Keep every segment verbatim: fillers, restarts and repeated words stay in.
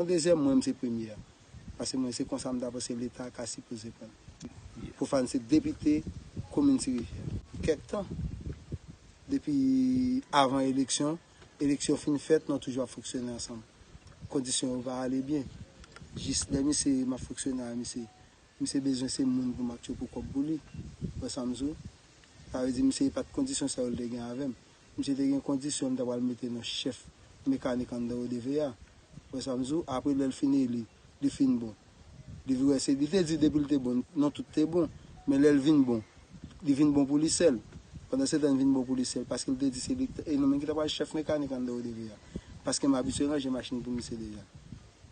Yon dezyèm, mwen, m se premye a. Paske mwen, se konsa m ta panse Leta ka sipoze pran l. Profane se depite komin Ti Rivyè. Kèk tan, depi avan eleksyon, eleksyon fin fèt, nou toujou ap fonksyone ansanm. Kondisyon yo pa ale byen. Jis lè misye, m ap fonksyone a misye, misye bezwen se moun pou m aktye pou kòb pou li. Wè sa m di w? Sa vle di misye pa t kondisyon sa yo l te gen avè m. Misye te gen kondisyon m ta pral mete nan chèf mekanik anndan O D V A. Wè sa m di w? Apre lè l fin eli, li fin bon. Li vin wè se, li te di depi l te bon, non tout te bon. Men lè l vin bon, li vin bon pou li sèl. Pandan se tan l vin bon pou li sèl, paske l te di se li, e nou menm ki ta pral chèf mekanik anndan O D V A. Paske m abitye ranje machin pou misye deja.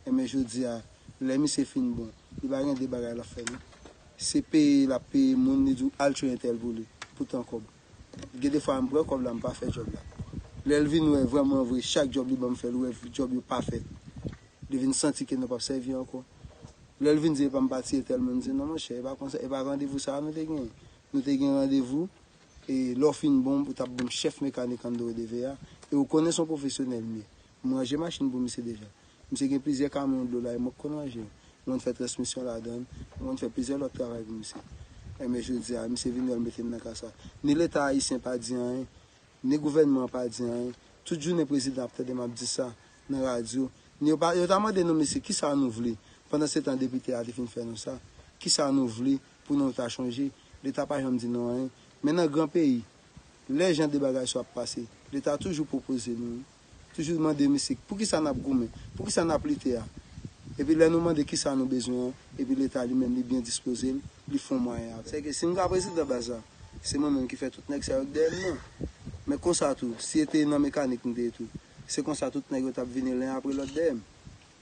Enben jodi a, lè misye fin bon, li pa gen de bagay l ap fè non. Se peye l ap peye moun, li di w al tchwe entèl pou li, pou tan kòb. Gen de fwa m pran kòb la, m pa fè djòb la. Lè l vin wè vrèman vre, chak djòb li ban m fè, l wè djòb yo pa fèt. Li vin santi ke nou p ap sèvi ankò. Lè l vin di epa m pati entèl, mwen di non monchè, e pa konsa, e pa randevou sa a nou te gen. Nou te gen randevou, e lè w fin bon, ou t ap ban m chèf mekanik anndan O D V A, e ou konnen se yon pwofesyonèl m ye. M ranje machin pou misye deja. Misye gen plizyè kamyon dlo la, e mwen k konn ranje yo. Mwen fè transmisyon ladan l, mwen fè plizyè lòt travay pou misye. Enben jodi a, misye vin wè l mete m nan ka sa. Ni Leta ayisyen pa di anyen, ni gouvènman an pa di anyen. Tout jounen prezidan ap tande m ap di sa nan radyo. Ni yo pa, yo ta mande nou, mesye, kisa nou vle? Pandan se tan depite a te fin fè nou sa. Kisa nou vle pou nou ta chanje? Leta pa janm di nou anyen. Men nan gran peyi, lè jan de bagay sa ap pase, Leta toujou pwopoze nou. Toujou mande misye, poukisa n ap goumen? Poukisa n ap lite a? Epi lè nou mande kisa nou bezwen an, epi Leta li menm li byen dispoze l, li fè yon mwayen avè l. Sèke si m ka prezidan baz la, se mwen menm ki fè tout nèg sa yo k dèyè m nan. Men konsa tou, si e te nan mekanik m te ye tou, se konsa tout nèg yo t ap vini len apre lòt dèyè m.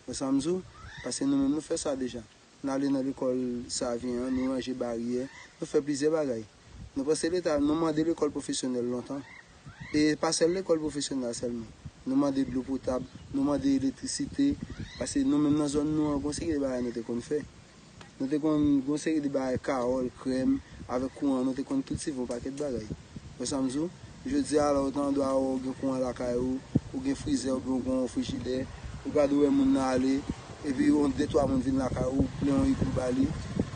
Wè sa m di w? Paske nou menm nou fè sa deja. Nou ale nan lekòl Savyen an, nou ranje baryè, nou fè plizyè bagay. Nou panse Leta, nou mande lekòl pwofesyonèl lontan. E pa sèl lekòl pwofesyonèl sèlman. Nou mande dlo potab, nou mande elektrisite, paske nou menm nan zòn nou an, gon seri de bagay nou te konn fè. Nou te konn gon seri de bagay, kawòl, krèm, avèk kouran, nou te konn kiltive yon pakèt bagay. Wè sa m di w? Jodi a la, ou ta andwa ou gen kouran lakay ou, ou gen frizè oubyen ou gen yon frijidè, ou gade ou wè moun nan ale, epi yon de twa moun vin lakay ou, ou plen yon iglou ba li,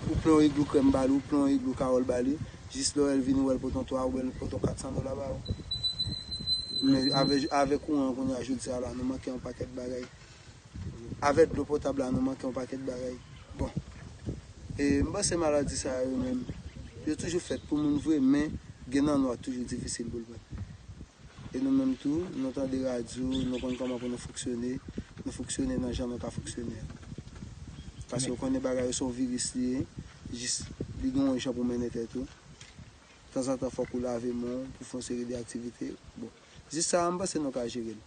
ou plen yon iglou krèm ba li, ou plen yon iglou kawòl ba li, jis lè w wè l vini, ou wè l pote yon twa, ou wè l pote yon kat san dola ba ou. Men avè, avè kouran an kounye a, jodi a la, nou manke yon pakèt bagay. Avè dlo potab la, nou manke yon pakèt bagay. Bon. E m panse maladi sa yo menm, yo toujou fèt pou moun vre, men gen nan nou a toujou difisil pou l pran. E nou menm tou, nou tande radyo, nou konn kòman pou nou fonksyone, nou fonksyone nan jan nou ka fonksyone a. Paske w konnen bagay yo se yon viris li ye, jis li gen yon jan pou mennen tèt ou. Tanzantan fòk ou lave men w pou fè yon seri de aktivite. Bon, jis sa a, m panse nou ka jere l.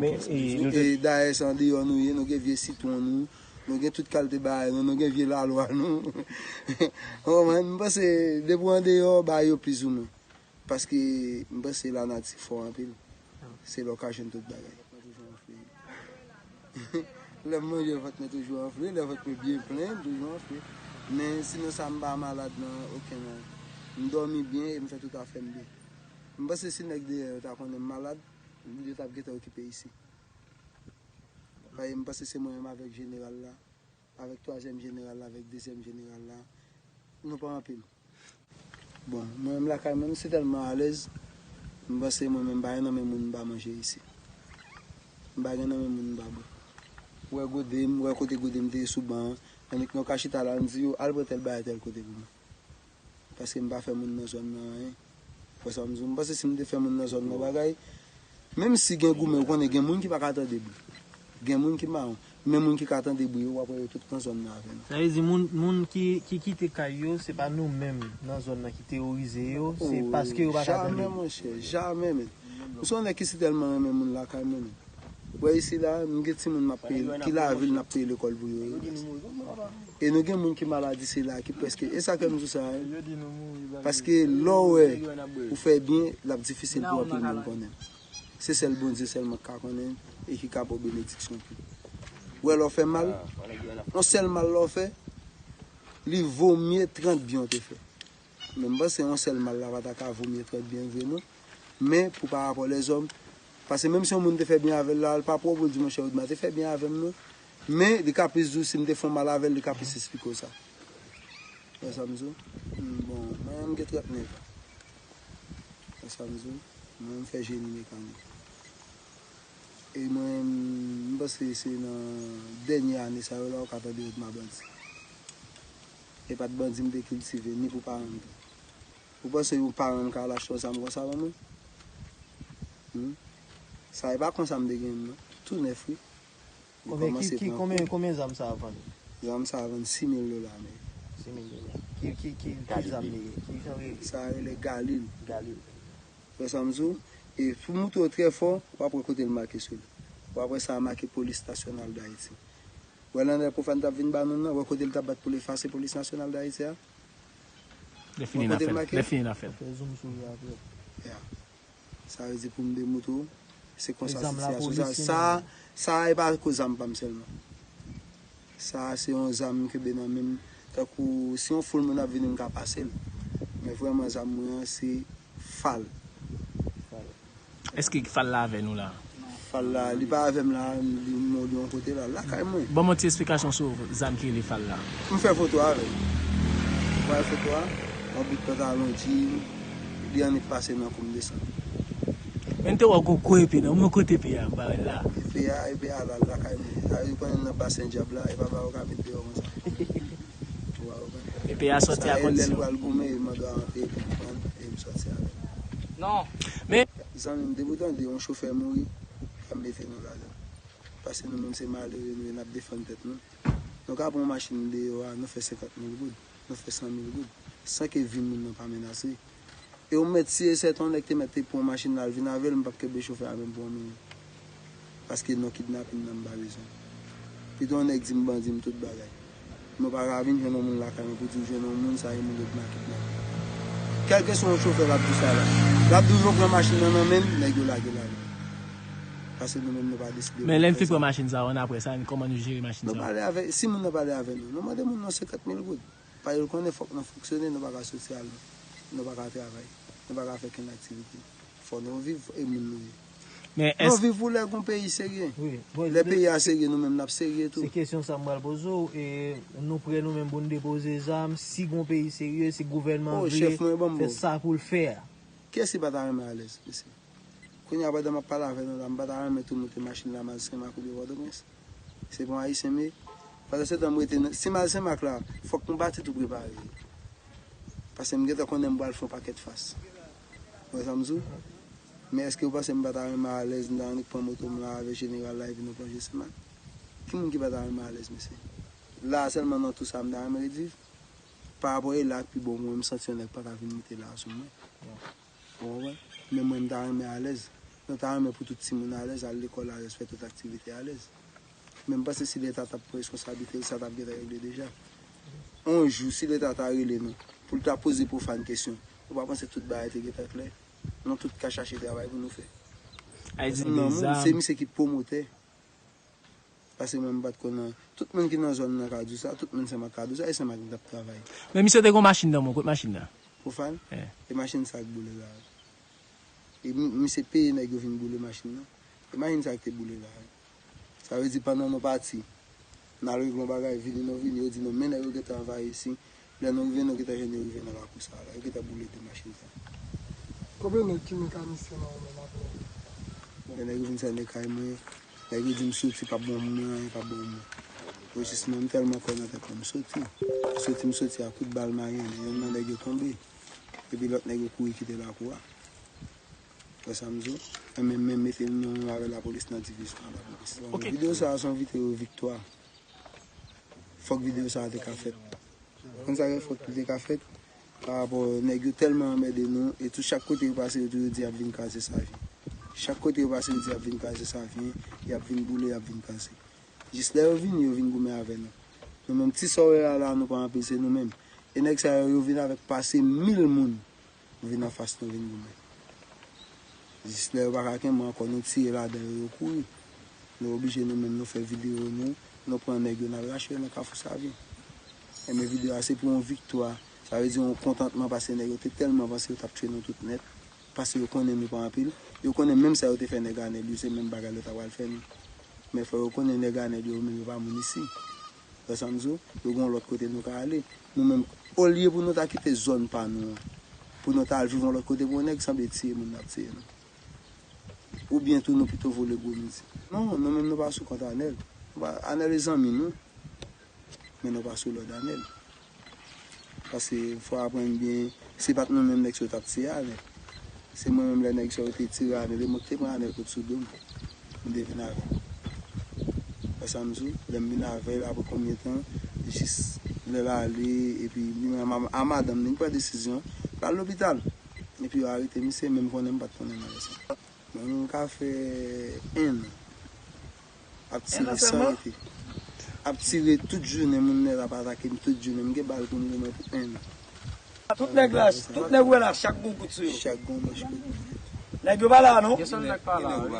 Men, e, nou te E dayè, se andeyò nou ye, nou gen vye sitwon nou, nou gen tout kalite bagay nou, nou gen vye lalwa nou. Ou konprann? M panse, depi w andeyò, bagay yo plizoumwen. Paske, m panse lanati fò anpil. Se la w ka jwenn tout bagay. Lè m manje, vant mwen toujou anfle, lè vant mwen byen plen, m toujou anfle. Men sinon sa, m pa malad nan okenn. M dòmi byen e m fè tout afè m byen. M panse si nèg deyò yo ta konnen m malad, yo t ap gentan okipe isit. Paske m panse se mwen menm avèk jeneral la, avèk twazyèm jeneral la, avèk dezyèm jeneral la, nou pa anpil. Bon, mwen menm lakay mwen, m si tèlman alèz, m panse mwen menm m pa gen nan men moun m pa manje isit. M pa gen nan men moun m pa bwè. Ou wè gode m, ou wè kote gode m te ye sou ban an, annik nou ka chita la, m di yo, al pran tèl bagay tèl kote pou mwen. Paske m pa fè moun nan zòn nan anyen. Fò sa m di w, m panse si m te fè moun nan zòn nan bagay, menm si gen goumen, ou konnen gen moun ki pa ka tande bri. Gen moun ki mawon. Men moun ki ka tande bri yo, w ap wè yo tout nan zòn nan avè nou. Sa vle di moun, moun ki, ki kite kay yo, se pa nou menm nan zòn nan ki teworize yo, se paske yo pa ka tande bri. Jamè, monchè, jamè, men. M se yon nèg ki si tèlman renmen moun lakay mwen, men. Ou wè isi la, nou gen timoun m ap peye, ki lavil n ap peye lekòl pou yo. E nou gen moun ki maladi, se la, ki prèske, e sa fè m di w sa, wi. Paske lè w wè ou fè byen, l ap difisil pou anpil moun konnen. Se sèl Bondye sèlman ki ka konnen e ki ka ba w benediksyon tou. Ou wè lè w fè mal, yon sèl mal lè w fè, li vo mye trant byen w te fè. Men m panse yon sèl mal la pa ta ka vo mye trant byen vre non. Men pou parapò lèzòm, Paske menm si yon moun te fè byen avè l la, l pa pwòp ou di, monchè, Odma te fè byen avè m, non. Men, li ka plis di w, si m te fè yon mal avè l, li ka plis esplike w sa. Wè sa m di w? Hmm, bon, mwen, m gen trannèf an. Wè sa m di w? Mwen, m fè jeni mekanik. E mwen, m panse se nan dènye ane sa yo la, ou ka tande Odma bandi. E pa t bandi m te kiltive, ni pou paran m tou. Ou panse yon paran m ka al achte yon zam konsa ban mwen? Hmm? Sa e pa konsa m te gen l, non. Tou nèf, wi. Li Konbyen, ki, kòmanse ki, pran konbyen, kou. Konbyen zam sa a vann? Zam sa a vann sis mil dola ameriken. Sis mil dola. Ki, ki, ki, ki Kalib zam li? Li ye? Ki jan li rele? Sa a rele Galil. Galil. Wè sa m di w? E pou moutre w trè fò, w ap wè kote l make sou li. W ap wè sa a make Polis Nasyonal d Ayiti. Wè lè Nèg Pwofàn t ap vin ba nou nan, wè kote l t ap bat pou l efase Polis Nasyonal d Ayiti a? Lè fini n a fè l. Lè fini n a fè l. Fè zoom sou li apre. Ya. Sa vle di pou m demoutre w, se konsa sitiyasyon sa. Sa, sa e pa kou zam pa m sèlman. Sa se yon zam m kenbe nan men m. Tankou si yon foul moun ap vini, m ka pase l. Men vrèman zam mwen an se fal. Èske fal la avè nou la? Fal la, li pa avè m la, li mò de yon kote la, lakay mwen. Ban m yon ti esplikasyon sou zam ki rele fal la. M fè foto avè l. Ou wè foto a? Yon bout pantalon djin, li annik pase nan kou m desann. Men m te wè w gon gwo epe nan men w, kote epe a, m pa wè l la. Epe a, epe a la, lakay mwen. Sa yo pran nan Basen Dyab la, e pa ba yo ka met deyò konsa. Ou wè, ou konprann? Epe a sòti a kondisyon. Sa e lè l pral goumen, m angaran peye pou m pran l, e m sòti avè l. Non. Men zanmi m, depi w tande yon chofè mouri, pa mete nou ladan. Paske nou menm se malere nou ye, n ap defann tèt nou. Nou ka pran yon machin deyò a, nou fè senkant mil goud, nou fè san mil goud, san ke vi moun nan pa menase. E ou mèt si e sèten yon nèg te mèt te pran yon machin la, l vin avè l, m p ap kenbe chofè a menm pou yon minit. Paske non kidnapin nan m pa bezwen. Pito yon nèg di m bandi m tout bagay. Nou pa ka vin jwenn yon moun lakay mwen pou di w jwenn yon moun sa e moun yo t make nan. Kèlkeswa yon chofè l ap di sa la. L ap di w yo pran machin nan nan men m, nèg yo lage l ale. Paske nou menm nou pa deside. Men lè n fin pran machin sa, ann apre sa, kòman nou jere machin sa? Nou pale avè, si moun nan pale avè nou, nou mande moun nan senkant mil goud. Paske l konnen fòk nou fonksyone, nou pa ka soti al, nou pa ka travay, nou pa ka fè kenn aktivite. Fò nou viv e moun nou ye. Men Nou èske viv pou lè gon peyi serye. Wi, bon, Lè peyi a serye, nou menm n ap serye tou. Se kesyon sa m pral poze w. E nou prè nou menm pou n depoze zam si gon peyi serye, si gouvènman Oh, vle chèf mwen, ban m fè bon. Sa pou l fè a. Kiyès ki pa ta renmen alèz, mesye? Kounye a, pandan m ap pale avè nou la, m pa ta renmen tou moute machin la m al Senmak oubyen Pòtoprens. Se pa yon Ayisyen m ye. Pandan se tan m rete nan, si m al Senmak la, fòk m pati tou prepare. Paske m gentan konnen m pral fè yon pakèt fas. Ou wè sa m di w? Men èske w panse m pa ta renmen alèz, m ta annik pran moto m la avè jeneral la epi nou plonje Senmak? Ki moun ki pa ta renmen alèz, mesye? La sèlman nan tou sa m ta renmen ret viv. Pa rapò e la k pi bon pou mwen, m santi yon nèg pa ka vin mete la sou mwen. Ou konprann? Men mwen, m ta renmen alèz. Nou ta renmen pou tout timoun alèz, al lekòl alèz, fè tout aktivite alèz. Men m panse si Leta t ap pran reskonsablite l, sa t ap gentan regle deja. On jou, si Leta ta rele nou pou l ta poze Pwofàn kesyon, ou pa panse tout bagay te gentan klè? Nou tout ka chache travay pou nou fè. Ayiti gen de zam. Non, se misye ki pwomotè. Paske mwen, m pa t konn nan. Tout moun ki nan zòn nan ka di w sa, tout moun Senmak ka di w sa, e Senmak m t ap travay. Men misye te gon machin nan men w, kot machin nan? Pwofàn? Eh. E machin sa k boule la. E mi- misye peye nèg yo vin boule machin nan. E machin sa k te boule la. Sa vle di pandan nou pati, n al regle yon bagay, vini nou vini, yo di nou men nèg yo gentan anvayi isi. Lè nou rive, nou gentan jwenn yo rive nan lakou sa a la. Yo gentan boule de machin sa. Konbyen nèg ki mekanisyen nan ou menm apre? Lè nèg yo vin sène kay mwen, nèg yo di m soti, p ap bon pou mwen anyen, p ap bon pou mwen. Mwen jis mwen, m tèlman kwè nan tèt mwen, m soti. M soti, m soti a kout bal mayen, youn nan nèg yo tonbe. Epi lòt nèg yo kouri kite lakou a. Wè sa m di w? Enben, men mete nou avè lapolis nan divizyon a lapolis. Ok. Videyo sa a se yon videyo viktwa. Fòk videyo sa a te ka fèt. Konn sa k fè fòk li te ka fèt? Pa rapò nèg yo tèlman anmède nou, e tou chak kote yo pase, yo toujou di y ap vin kraze Savyen. Chak kote yo pase, yo di y ap vin kraze Savyen, y ap vin boule, y ap vin kraze. Jis lè yo vini, yo vin goumen avè nou. Nou menm, ti sa w wè a la, nou pa anpil, se nou menm. E nèg sa yo, yo vin avèk pase mil moun. Vin anfas nou vin goumen. Jis lè yo pa ka kenbe ankò, nou tire ladan yo, yo kouri. Nou oblije nou menm, nou fè videyo nou, nou pran nèg yo, n al rache yo nan Kafou Savyen. Enben videyo a se pou yon viktwa, sa vle di yon kontantman, paske nèg yo te tèlman panse yo t ap tchwe nou tout nèt. Paske yo konnen nou pa anpil. Yo konnen menm sa yo te fè nèg Anèl yo, se menm bagay yo ta pral fè nou. Men fò yo konnen nèg Anèl yo, yo menm yo pa moun isi. Wè sa m di w? Yo gen yon lòt kote nou ka ale. Nou menm, olye pou nou ta kite zòn pa nou an, pou nou ta al viv yon lòt kote pou yon nèg sanble tiye moun n ap tiye nou. Oubyen tou nou pito vole gwo mizik. Non, nou menm nou pa sou kont Anèl. Nou pa, Anèl e zanmi nou. Men nou pa sou lòd Anèl. Paske fò w aprann byen, se pa t nou menm nèg sa yo t ap tiye avèk. Se mwen menm lè nèg sa yo te tire Anèl, e mwen ki te pran Anèl kot sou do m. M te vin avè l. Wè sa m di w? Lè m vin avè l, apre konbyen tan, jis lè l ale, epi li menm a, a madanm li, li pran desizyon, l al lopital. Epi yo arete misye, men m konnen m pa t konnen malè sa. Mwen menm ka fè en an ap tire san rete. Ap tire tout jounen, moun nèt ap atake m tout jounen. M gen bal pou m goumen pou en an. Tout nèg la, tout nèg wè la, chak gon kout sou yo. Chak gon manch kout. Nèg yo pa la, non? Gen sèl nèg pa la, wi.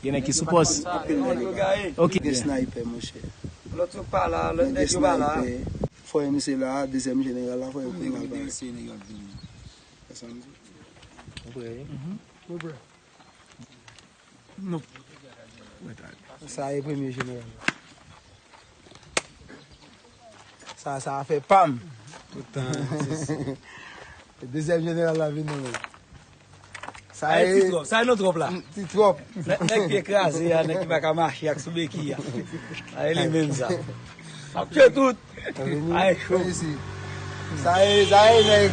Gen nèg ki sou pòs. Anpil nèg yo gaye. Ok. Gen sniper, monchè. Lòt yo pa la, lòt nèg yo pa la. Fò M C la, dezyèm jeneral la, fò yo pran la. Sa m di. Ou prè, wi? Nou. Sa e premye jeneral la. Sa, sa a fè pam. Tout tan. Dezyèm jeneral la vini, men. Sa e ti twòp, sa e non twòp la. Ti twòp. Nèg, nèg pye kraze a, nèg ki pa ka mache ak sou beki a. Sa e li menm sa. Ap tye tout. Ay, cho. Sa e, sa e nèg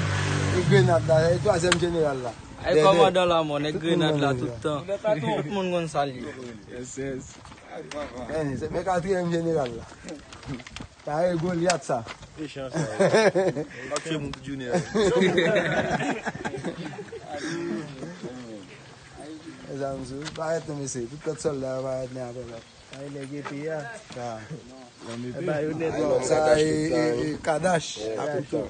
grenad la, sa e twazyèm jeneral la. Ay, kòmandan lanmò, nèg grenad la tout tan. Tout moun konn sa l ye. Yes, yes. Men, se men katriyèm jeneral la. Sa e Golyat sa. Mechan sa. Ap tye moun pou jounen an. Mezanmi, parèt nou, mesye. Tout lòt sòlda yo parèt men apre lòt. Ay, nèg epi a. Sa. Sa e, e, e, Kadash, a kouto.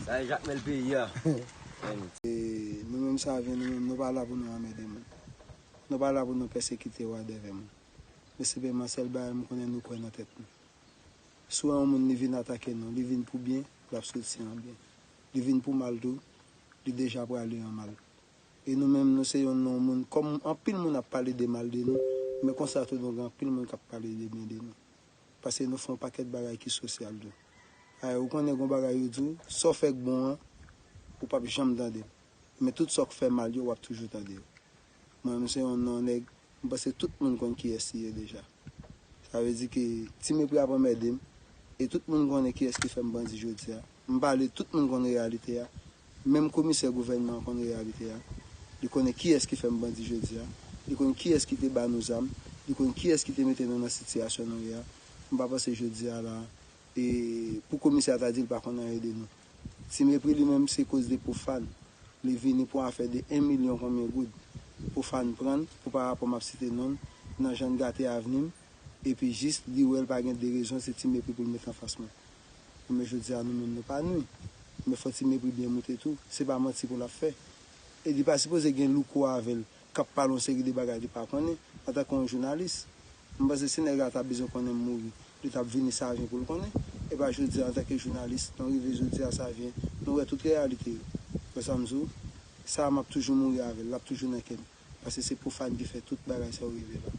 Sa e Jakmèl peyi a. E, nou menm Savyen, nou menm, nou pa la pou nou anmède moun. Nou pa la pou nou pèsekite wadèvè moun. Men senpleman, sèl bagay m konnen nou kwè nan tèt nou. Si w wè yon moun li vin atake nou, li vin pou byen, l ap soti an byen. Li vin pou mal tou, li deja prale an mal. E nou menm, nou se youn nan moun, kòm anpil moun ap pale de mal de nou, men konsa tou nou gen anpil moun k ap pale de byen de nou. Paske nou fè yon pakèt bagay ki sosyal tou. Ayè, ou konnen gon bagay yo di w, sa w fè k bon an, ou p ap janm tande l. Men tout sa w k fè mal yo, w ap toujou tande yo. Mwen menm se yon non nèg, m panse tout moun konn kiyès li ye deja. Sa vle di ke Ti Mepri ap anmède m, e tout moun konnen kiyès ki fè m bandi jodi a. M pale, tout moun konn reyalite a. Menm komisè gouvènman an konn reyalite a. Li konnen kiyès ki fè m bandi jodi a. Li konn kiyès ki te ba nou zam. Li konn kiyès ki te mete nou nan sitiyasyon nou ye a. M pa panse jodi a la, e pou komisè a ta di l pa konn anyen de nou. Ti Mepri li menm se koz de Pwofàn. Li vini pou afè de en milyon konbyen goud. Pwofàn pran l pou pa rapò m ap site non l, nan jan l gate avni m, epi jis li wè l pa gen de rezon, se Ti Mepri pou l met anfas mwen. Men jodi a nou menm nou pa nwi. Men fò Ti Mepri byen moute tou, se pa manti pou l ap fè. E li pa sipoze gen louko avè l, k ap pale yon seri de bagay li pa konnen, antanke yon jounalis. M panse si nèg la ta bezwen konnen m mouri, li t ap vini Savyen pou l konnen. E pa jodi a, antanke jounalis, nou rive jodi a Savyen, nou wè tout reyalite yo. Wè sa m di w? Sa a, m ap toujou mouri avè l, l ap toujou nan kè m. Paske se Pwofàn ki fè tout bagay sa yo rive la.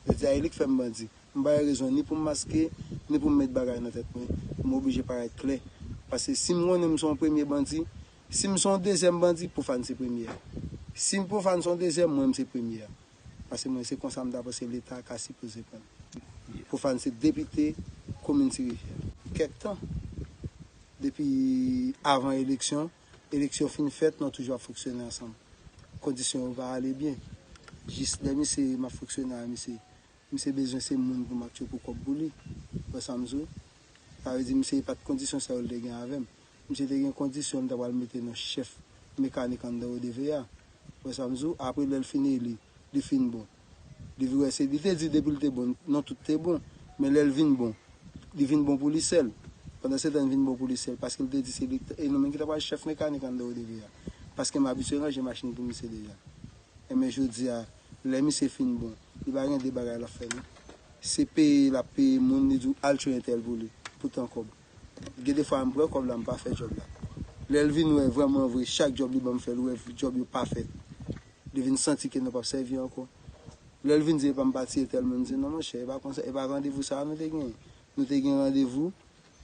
Jodi a, e li k fè m bandi. M pa gen rezon ni pou m maske, ni pou m met bagay nan tèt mwen. M oblije parèt klè. Paske si m konnen m se yon premye bandi, si m se yon dezyèm bandi, Pwofàn se premye a. Si Pwofàn se yon dezyèm, mwen, m se premye a. Paske mwen, se konsa m ta panse Leta ka sipoze pran. Pwofàn se depite komin Ti Rivyè. Kèk tan, depi avan eleksyon, eleksyon fin fèt, nou toujou ap fonksyone ansanm. Kondisyon yo pa ale byen. Jis lè misye, m ap fonksyone a misye, misye bezwen se moun pou m ap tchwe pou kòb pou li. Wè sa m di w? Sa vle di misye pa t kondisyon sa yo l te gen avè m. Misye te gen kondisyon m ta pral mete nan chèf mekanik anndan O D V A. Wè sa m di w? Apre lè l fin eli, li fin bon. Li vin wè se, li te di depi l te bon, non tout te bon. Men lè l vin bon, li vin bon pou li sèl. Pandan se tan l vin bon pou li sèl, paske l te di se li, e nou menm ki ta pral chèf mekanik anndan O D V A. Paske m abitye ranje machin pou misye deja. Enben jodi a, lè misye fin bon, li pa gen de bagay l ap fè non. Se peye l ap peye moun, li di w al tchwe entèl pou li, pou tan kòb. Gen de fwa m pran kòb la, m pa fè djòb la. Lè l vin wè vrèman vre, chak djòb li ban m fè, l wè djòb yo pa fèt. Li vin santi ke nou p ap sèvi ankò. Lè l vin di, "Epa m pa tiye tèl moun," m di, "Non, monchè, e pa konsa, e pa randevou sa a nou te gen. Nou te gen randevou,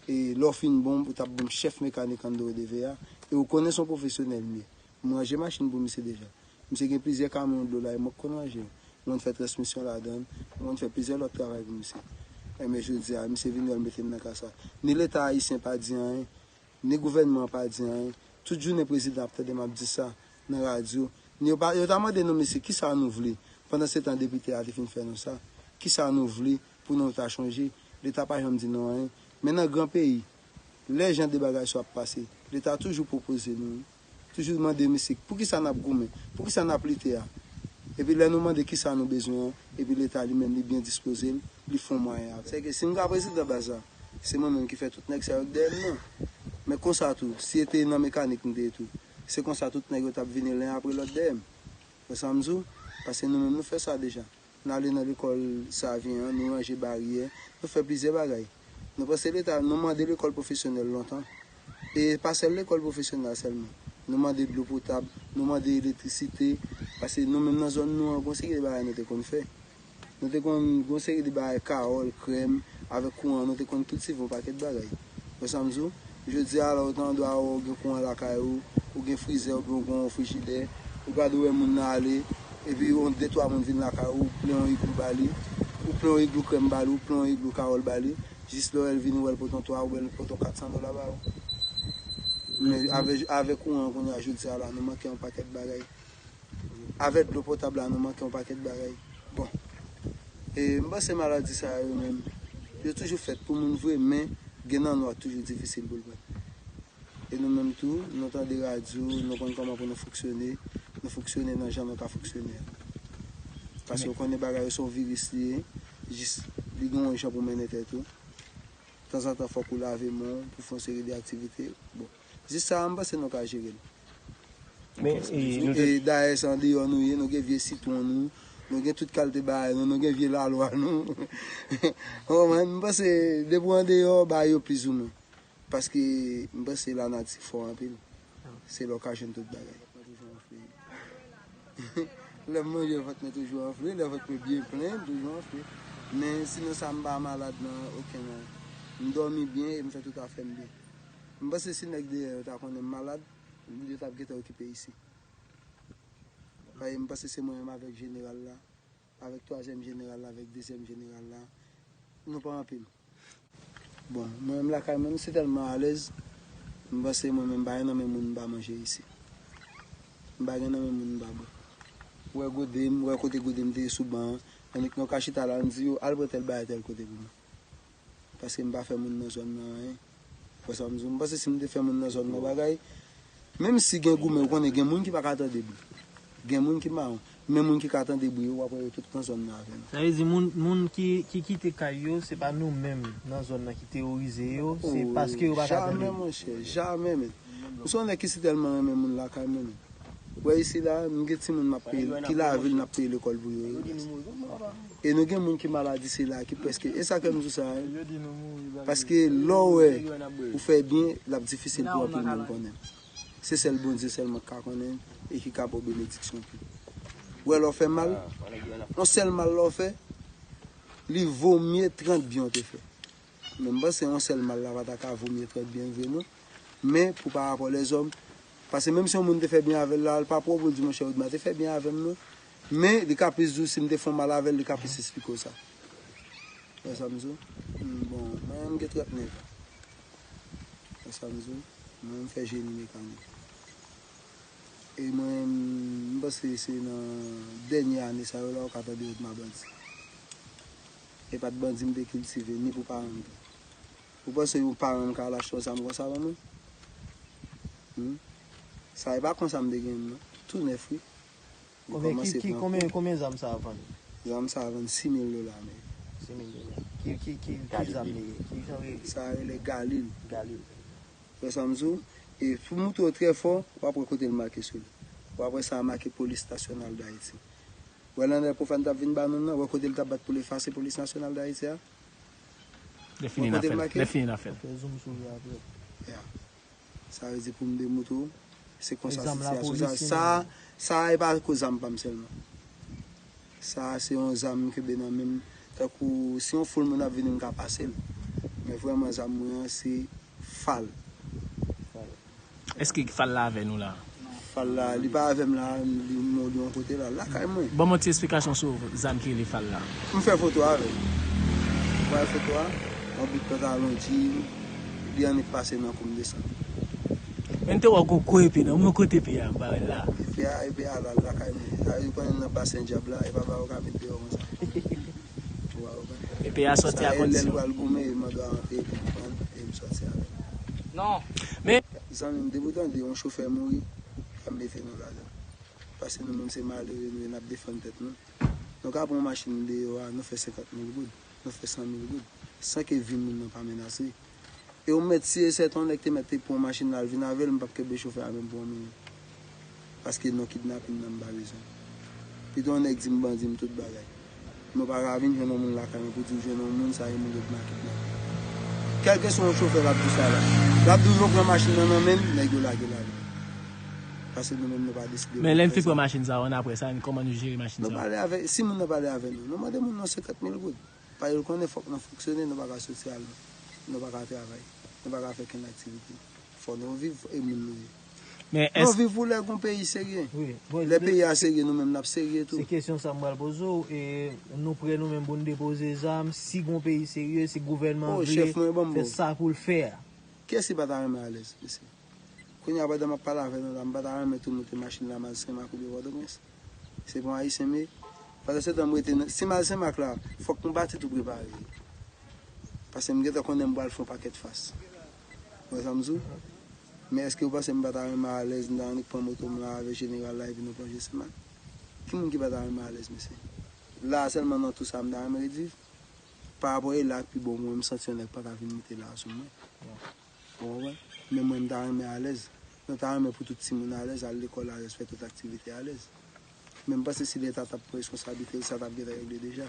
e lè w fin bon, ou t ap ban m chèf mekanik Andro Deve a, e ou konnen se yon pwofesyonèl m ye. M ranje machin pou misye deja. Misye gen plizyè kamyon dlo la, e mwen k konn ranje yo. Mwen fè transmisyon ladan l, mwen fè plizyè lòt travay pou misye." Enben, jodi a, misye vin wè l mete m nan ka sa. Ni Leta ayisyen pa di anyen, ni gouvènman an pa di anyen. Tout jounen prezidan ap tande m ap di sa nan radyo. Ni yo pa, yo ta mande nou, "Mesye, kisa nou vle?" Pandan se tan depite a te fin fè nou sa. "Kisa nou vle pou nou ta chanje?" Leta pa janm di nou anyen. Men nan gran peyi, lè jan de bagay sa ap pase, Leta toujou pwopoze nou, toujou mande, "Mesye, poukisa n ap goumen? Poukisa n ap lite a?" Epi lè nou mande kisa nou bezwen an, epi Leta li menm li byen dispoze l, li fè yon mwayen avè l. Sèke si m ka prezidan baz la, se mwen menm ki fè tout nèg sa yo k dèyè m nan. Men konsa tou, si e te nan mekanik m te ye tou, se konsa tout nèg yo t ap vini len apre lòt dèyè m. Wè sa m di w? Paske nou menm nou fè sa deja. Nou ale nan lekòl Savyen an, nou ranje baryè, nou fè plizyè bagay. Nou panse Leta, nou mande lekòl pwofesyonèl lontan. E pa sèl lekòl pwofesyonèl sèlman. Nou mande dlo potab, nou mande elektrisite, paske nou menm nan zòn nou an, gon seri de bagay nou te konn fè. Nou te konn gon seri de bagay, kawòl, krèm, avèk kouran, nou te konn kiltive yon pakèt bagay. Wè sa m di w? Jodi a la, ou ta andwa wè w gen kouran lakay ou, ou gen frizè oubyen ou gen yon frijidè, ou gade ou wè moun nan ale, epi yon de twa moun vin lakay ou, ou plen yon iglou ba li, ou plen yon iglou krèm ba li, ou plen yon iglou kawòl ba li, jis lè w wè l vini, ou wè l pote yon twa, ou wè l pote yon kat san dola ba ou. Men avè, avè kouran kounye a, jodi a la, nou manke yon pakèt bagay. Avè dlo potab la, nou manke yon pakèt bagay. Bon. E m panse maladi sa yo menm, yo toujou fèt pou moun vre, men gen nan nou a toujou difisil pou l pran. E nou menm tou, nou tande radyo, nou konn kòman pou nou fonksyone, nou fonksyone nan jan nou ka fonksyone a. Paske ou konnen bagay yo se yon viris li ye, jis li gen yon jan pou mennen tèt ou. Tanzantan fòk ou lave men w pou fè yon seri de aktivite. Bon, jis sa a, m panse nou ka jere l. Men, e, nou te E dayè, se andeyò nou ye, nou gen vye sitwon nou, nou gen tout kalite bagay nou, nou gen vye lalwa nou. Ou konprann? M panse, depi w andeyò, bagay yo plizoumwen. Paske m panse lanati fò anpil. Se la w ka jwenn tout bagay. Lè m manje, vant mwen toujou anfle, lè vant mwen byen plen, m toujou anfle. Men sinon sa, m pa malad nan okenn bagay. M dòmi byen e m fè tout afè m byen. M panse si nèg dèyè yo ta konnen m malad, yo t ap gentan okipe isi. Paske m panse se mwen menm avèk jeneral la, avèk twazyèm jeneral la, avèk dezyèm jeneral la, nou pa anpil. Bon, mwen menm lakay mwen, m si tèlman alèz, m panse mwen menm m pa gen nan men moun m pa manje isi. M pa gen nan men moun m pa bwè. Ou wè gode m, ou wè kote gode m te ye sou ban an, annik nou ka chita la, m di yo, "Al pran tèl bagay tèl kote pou mwen." Paske m pa fè moun nan zòn nan anyen. Wè sa m di w, m panse si m te fè moun nan zòn nan bagay, menm si gen goumen, ou konnen gen moun ki pa ka tande bri. Gen moun ki mawon. Men moun ki ka tande bri yo, w ap wè yo tout nan zòn nan avè nou. Sa vle di moun, moun ki, ki kite kay yo, se pa nou menm nan zòn nan ki teworize yo, se paske yo pa ka tande. Jamè, monchè, jamè, men. M se yon nèg ki si tèlman renmen moun lakay mwen, men. Wè isi la, nou gen timoun m ap peye, ki lavil n ap peye lekòl pou yo. E nou gen moun ki malad isi la, ki prèske, e sa fè m di w sa, wi. Paske lè w wè ou fè byen, l ap difisil pou anpil moun konnen. Se sèl Bondye sèlman k ka konnen e ki ka ba w benediksyon tou. Ou wè lè w fè mal, yon sèl mal lè w fè, li vo mye trant byen w te fè. Men m panse yon sèl mal la pa ta ka vo mye trant byen vre non. Men pou pa rapò lèzòm, paske menm si yon moun te fè byen avè l la, l pa pwòp pou l di, "Monchè, Odma te fè byen avè m non." Men li ka plis di w si m te fè yon mal avè l, li ka plis esplike w sa. Wè sa m di w? Hmm, bon, mwen menm m gen trannèf an. Wè sa m di w? Mwen menm m fè jeni mekanik. E mwen menm, m panse se nan dènye ane sa yo la ou ka tande Odma bandi. E pa t bandi m te kiltive, ni pou paran m tou. Ou panse yon paran m ka al achte yon zam konsa ban mwen? Hmm? Sa e pa konsa m te gen l non. Tou nèf wi. Li Konbyen, ki, kòmanse ki, pran konbyen, kou. Konbyen zam sa a vann? Zam sa a vann sis mil dola, men. Sis mil dola. Ki, ki, ki, ki zam li ye? Ki jan li rele? Sa rele Galil. Galil. Wè sa m di w? E pou moutre w trè fò, w ap wè kote l make sou li. W ap wè sa a make Polis Nasyonal d Ayiti. Wè lannè Pwofàn t ap vin ba nou nan, wè kote l t ap bat pou l efase Polis Nasyonal d Ayiti a? Lè fini n a fè l. Lè fini n a fè l. Ya. Sa vle di pou m demoutre w, se konsa sitiyasyon sa. Sa, sa e pa kou zam pa m sèlman. Sa se yon zam m kenbe nan men m. Tankou si yon foul moun ap vini, m ka pase l. Men vrèman zam mwen an se fal. Èske fal la avè nou la? Fal la, li pa avè m la, li mò de yon kote la, lakay mwen. Ban m yon ti esplikasyon sou zam ki rele fal la. M fè foto avè l. Ou wè foto a? Yon bout pantalon djin, li annik pase nan kou m desann. Men m te wè w gon gwo epe nan men w, kote epe a? M pa wè l la. Epe a, epe a la, lakay mwen. Sa vle di ou konnen nan basen dyab la, e pa bagay ou ka met deyò konsa. Ou pa konprann? Epe a sòti a kondisyon. Sa e lè l pral goumen, e m an garanti, e m pran, e m sòti avè l. Non. Men. Zanmi m, depi w tande yon chofè mouri, pa mete nou ladan. Paske nou menm se malere nou ye, n ap defann tèt nou. Nou ka pran yon machin deyò a, nou fè senkant mil goud, nou fè san mil goud, san ke vi moun nan pa menase. E ou mèt si e sèten yon nèg te mèt te pran yon machin la, l vin avè l, m p ap kenbe chofè a menm pou yon minit. Paske non kidnapin nan m pa bezwen. Pito yon nèg di m bandi, m tout bagay. Men w pa ka vin jwenn yon moun lakay mwen pou di w jwenn yon moun, sa e moun yo t mal kidnape. Kèlkeswa yon chofè l ap di w sa la. L ap di w yo pran machin nan nan men l, nèg yo lage l ale. Paske nou menm nou pa deside pou fè sa. Men lè n fin pran machin sa yo, annapre sa, kòman nou jere machin sa yo? Nou pale avèk, si moun nan pale avè nou, nou mande moun nan senkant mil goud. Paske l konnen fòk nou fonksyone, nou pa ka soti al, nou pa ka travay, nou pa ka fè kenn aktivite. Fò nou viv, e moun nou ye. Men èske. Nou viv pou lè gon peyi serye. Lè peyi a serye, nou menm n ap serye tou. Se kesyon sa m pral poze w. E nou prè nou menm pou n depoze zam si gon peyi serye, si gouvènman vle fè sa pou l fè a? Kiyès ki pa ta renmen alèz, mesye? Kounye a pandan m ap pale avè nou la, m pa ta renmen tou moute machin la m al Senmak oubyen Pòtoprens. Se pa yon Ayisyen m ye. Pandan se tan m rete nan, si m al Senmak la, fòk m pati tou prepare. Paske m gentan konnen m pral fè yon pakèt fas. Ou wè sa m di w? Men èske w panse m pa ta renmen alèz, m ta annik pran moto m la avèk jeneral la epi nou plonje Senmak? Ki moun ki pa ta renmen alèz, mesye? La a sèlman nan tou sa a m ta renmen ret viv. Pa rapò e la k pi bon pou mwen, m santi yon nèg pa ka vin moute la a sou mwen. Ou konprann? Men mwen m ta renmen alèz. Nou ta renmen pou tout timoun alèz, al lekòl alèz, fè tout aktivite alèz. Men m panse si Leta t ap pran responsablite l, sa t ap gentan regle deja.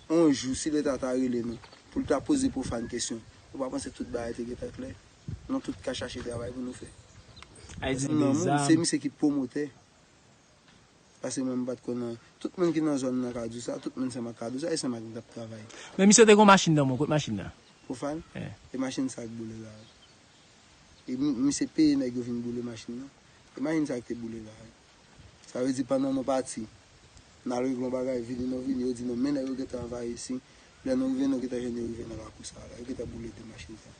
Yon jou, si Leta ta rele nou pou l ta poze Pwofàn kesyon, ou pa panse tout bagay te gentan klè? Nou tout ka chache travay pou nou fè. Ayiti gen de zam. Non, se misye ki pwomotè. Paske mwen m pa t konn. Tout moun ki nan zòn nan ka di w sa, tout moun Senmak ka di w sa, e Senmak m t ap travay. Men misye te gen yon machin nan men w, kot machin nan? Pwofàn? E machin sa k boule la a. E misye peye nèg yo vin boule machin nan. E machin sa k te boule la a. Sa vle di pandan nou pati, n al regle yon bagay, vini nou vini, yo di nou men nèg yo gentan anvayi isi. Lè nou rive, nou gentan jwenn yo rive nan lakou sa a la. Yo gentan boule de machin sa.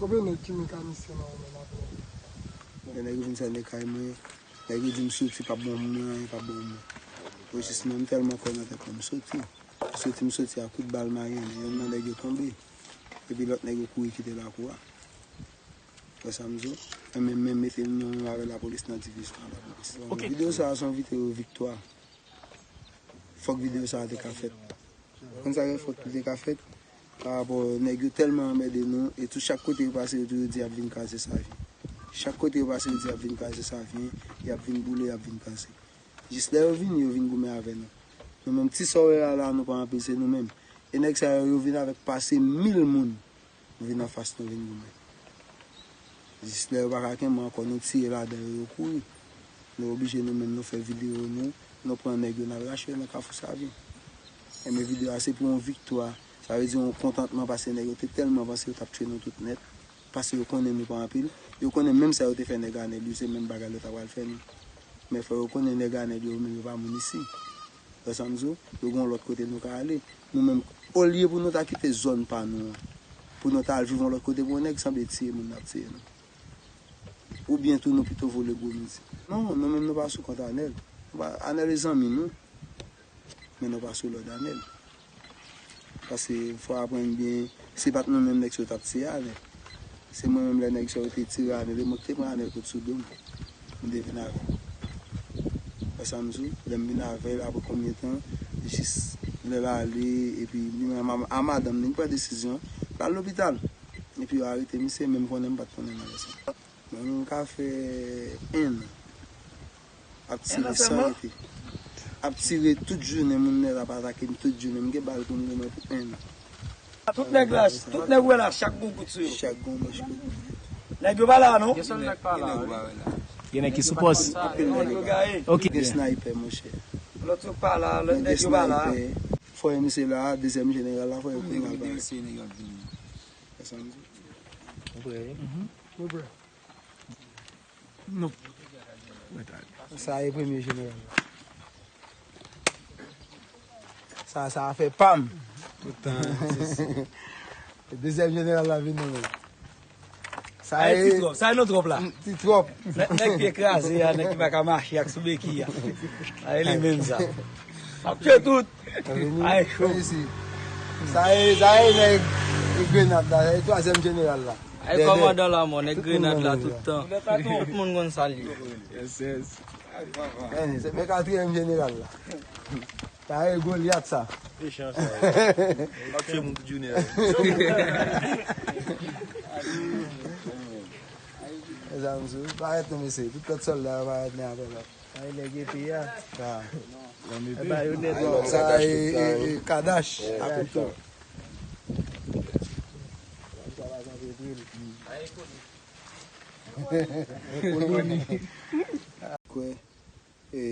Konbyen nèg ki mekanisyen nan ou menm apre? Lè nèg yo vin sène kay mwen, nèg yo di m soti, p ap bon pou mwen anyen, p ap bon pou mwen. Mwen jis mwen, m tèlman kwè nan tèt mwen, m soti. M soti, m soti a kout bal Mayenne, yonn nan nèg yo tonbe. Epi lòt nèg yo kouri kite lakou a. Wè sa m di w? Mwen menm, menm mete non mwen avè lapolis nan divizyon an lapolis. Videyo sa a se yon videyo viktwa. Fòk videyo sa a te ka fèt. Konn sa k fè fòk li te ka fèt? Pa rapò nèg yo tèlman anmède nou, e tou chak kote yo pase, yo toujou di y ap vin kraze Savyen. Chak kote yo pase, yo di y ap vin kraze Savyen, y ap vin boule, y ap vin kraze. Jis lè yo vini, yo vin goumen avè nou. Nou menm, ti sa w wè a la, nou pa anpil, se nou menm. E nèg sa yo, yo vin avèk pase mil moun. Vin anfas nou vin goumen. Jis lè yo pa ka kenbe ankò, nou tire ladan yo, yo kouri. Nou oblije nou menm nou fè videyo nou, nou pran nèg yo n al rache yo nan Kafou Savyen. Enben videyo a se pou yon viktwa, sa vle di yon kontantman paske nèg yo te tèlman panse yo t ap tchwe nou tout nèt, paske yo konnen nou pa anpil, yo konnen menm sa yo te fè nèg Anèl yo se menm bagay yo ta pral fè nou. Men fò yo konnen nèg Anèl yo menm yo pa moun isi. Wè sa m di w? Yo gen yon lòt kote nou ka ale. Nou menm, olye pou nou ta kite zòn pa nou an, pou nou ta al viv yon lòt kote pou yon nèg sanble tiye moun n ap tiye nou. Oubyen tou nou pito vole gwo mizik. Non, nou menm nou pa sou kont Anèl. Nou pa, Anèl e zanmi nou. Men nou pa sou lòd Anèl. Paske fò w aprann byen, se pa t nou menm nèg sa yo t ap tiye Anèl. Se mwen menm lè nèg sa yo te tire Anèl, e mwen ki te pran Anèl kot sou do m. M te vin avè l. Wè sa m di w? Lè m vin avè l, apre konbyen tan, jis lè l ale, epi li menm a, a madanm li, li pran desizyon, l al lopital. Epi yo arete misye, men m konnen m pa t konnen malè sa. Mwen menm m ka fè en an ap tire san rete. Ap tire tout jounen, moun nèt ap atake m tout jounen. M gen bal pou m goumen pou en an. Tout nèg la, tout nèg wè la, chak gon kout sou yo. Chak gon manch kout. Nèg yo pa la, non? Gen sèl nèg pa la, wi. Gen nèg ki sou pòs. Anpil nèg yo gaye. Ok. Gen sniper, monchè. Lòt yo pa la, lòt nèg yo pa la. Fò M C la, dezyèm jeneral la, fò yo pran bal. Sa m di. Ou prè? Ou prè? Nou. Sa e premye jeneral la. Sa, sa a fè pam. Tout tan. Dezyèm jeneral la vin nan men. Sa e ti twòp, sa e nan twòp la. Ti twòp. Nèg, nèg pye kraze a, nèg ki pa ka mache ak sou beki a. Sa e li menm sa. Ap tye tout. Ay, cho. Sa e, sa e nèg grenad la, sa e twazyèm jeneral la. Ay, kòmandan lanmò, nèg grenad la tout tan. Tout moun konn sa l ye. Yes, yes. Men katriyèm jeneral la. Sa e Golyat sa. Mechan sa. L ap tye moun tout jounen. Mezanmi, parèt non, mesye. Tout lòt sòlda yo parèt nen apre lòt. Ay, nèg epe a. Sa. Sa e, e, e, Kadash a kouto. Kwè, e,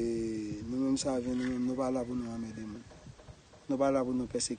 nou menm Savyen, nou menm, nou pa la pou nou anmède moun. Nou pa la pou nou pèsekite.